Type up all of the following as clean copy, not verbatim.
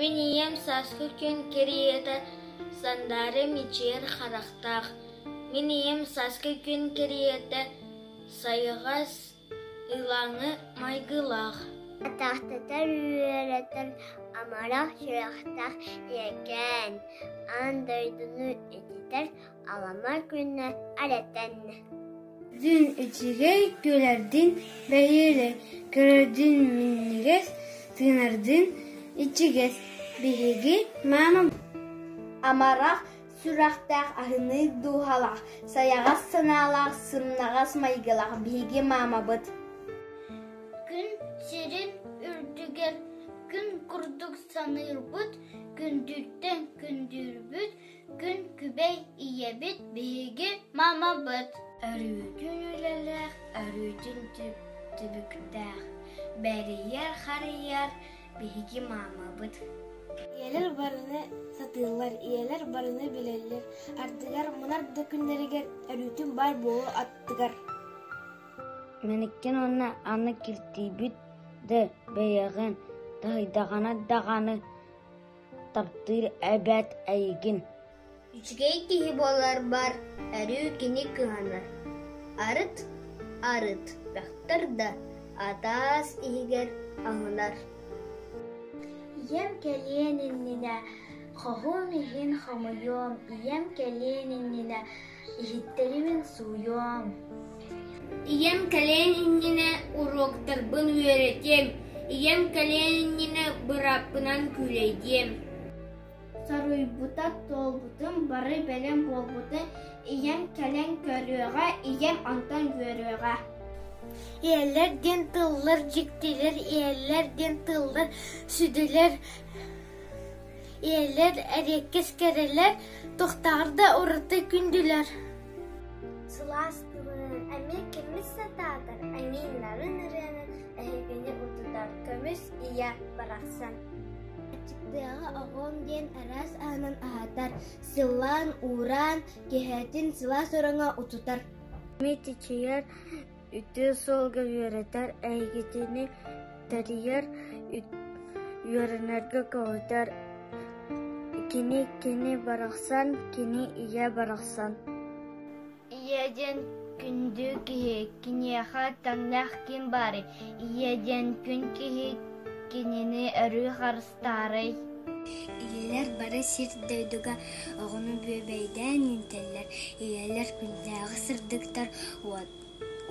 Мин ийэм сааскы күн кэриэтэ сандаара мичийэр харахтаах, мин ийэм сааскы күн кэриэтэ сайаҕас ылааҥы майгылаах. Атахтатар үөрэтэр амарах сүрэхтээх ийэкээн, аан дойдуну ититэр аламай күнэ арэтэн. Дьин үчүгэй күлэрдиин бэһиэлэй, көрөрдүүн минньигэс, тыынардыын ичигэс, биһиги маама Амарах сүрэхтээх, аһыныыр дууһалаах, сайаҕас санаалаах, сымнаҕас майгылаах биһиги маамабыт. Күн сирин үрдүгэр күн курдук саныырбыт, күндүттэн күндүрбүт, күн күбэй ийэбит биһиги мамабыт. Өрүүтүн үлэлээх, өрүүтүн түбүктээх, бэрийэр-харыйар биһиги маамабыт. Ийэлэр барыны сатыыллар, ийэлэр барыны билэллэр, ардыгар мунар да күннэригэр өрүүтүн баар буолуо аттыгар. Мэниккин уонна аны киртийбит да бэйэҕин таһыйдаҕына даҕаны таптыыр эбээт эйигин Үчүгэй киһи буоларбар өрүү кини кыһанар, арыт арыт бөхтөр да атаас иһигэр аһынар. Ийэм кэлиэн иннинэ хоһум иһин хомуйуом, ийэм кэлиэн иннинэ иһиттэрибин сууйуом. Ийэм кэлиэн иннинэ уруоктарбын үөрэтиэм, ийэм кэлиэн иннинэ бырааппынан күүлэйдиэм. Соруйбута туолбутун, бары бэлэм буолбутун ийэм кэлэн көрүөҕэ, ийэм онтон үөрүөҕэ. Ийэлэр диэн тыллар дьиктилэр, ийэлэр диэн тыллар сүдүлэр, ийэлэр эриэккэс кэрэлэр, туохтааҕар да ураты күндүлэр. Сылаас тылынан эмиэ киммит сатаатар, эмиэ нарын ырыанан эһигини утутар көмүс ийэ барахсан. Аччыктыаҕа оҕом диэн араас аанын аһатар, сыллаан, уураан, киэһэтин сылаас ороҥҥо утутар. Митичийэр үтүө суолга үөрэтэр, эйгитини тэрийэр, үөрэнэргэ көҕүтэр кини кини барахсан, кини ийэ барахсан. Ийэ диэн күндү киһи, киниэхэ тэҥнээх ким баарый? Ийэ диэн күн киһи кинини өрүү харыстаарай? Ийэлэр бары сир дойдуга оҕону бүөбэйдээн иитэллэр, ийэлэр күннээҕи сырдыктар,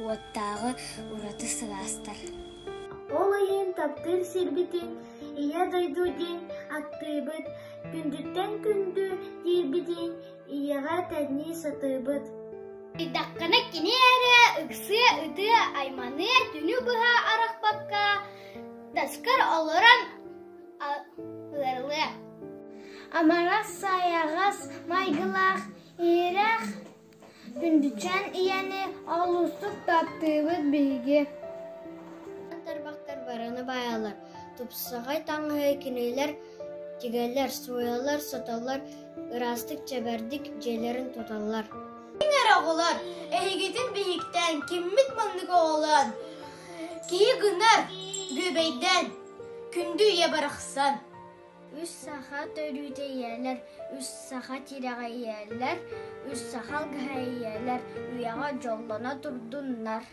уоттааҕы ураты сылаастар. Ол иһин таптыыр сирбитин Ийэ дойду диэн аттыыбыт, күндүттэн күндү диирбитин ийэҕэ тэҥнии сатыыбыт. Ыйдаххына кини эрэ ыксыа, ытыа, айманыа, түнү быһа арахпакка таскар олорон ыарылыа. Амарах сайаҕас майгылаах, иһирэх күндүчээн ийэни олустук таптыыбыт биһиги. Тарбахтар барыны баайаллар, тупсаҕай таҥаһы кинилэр тигэллэр, сууйаллар, сотоллор, ыраастык, чэбэрдик дьиэлэрин туталлар. Эрэ оҕолор, эһигитин биһиктээн, киммит маннык оҕолоон, киһи гынар, бүөбэйдээн, күндү ийэ барахсан. Үс саха төрүүтэ ийэлэр, үс саха тирэҕэ ийэлэр, үс саха алгыһа ийэлэр үйэҕэ дьоллоно турдуннар.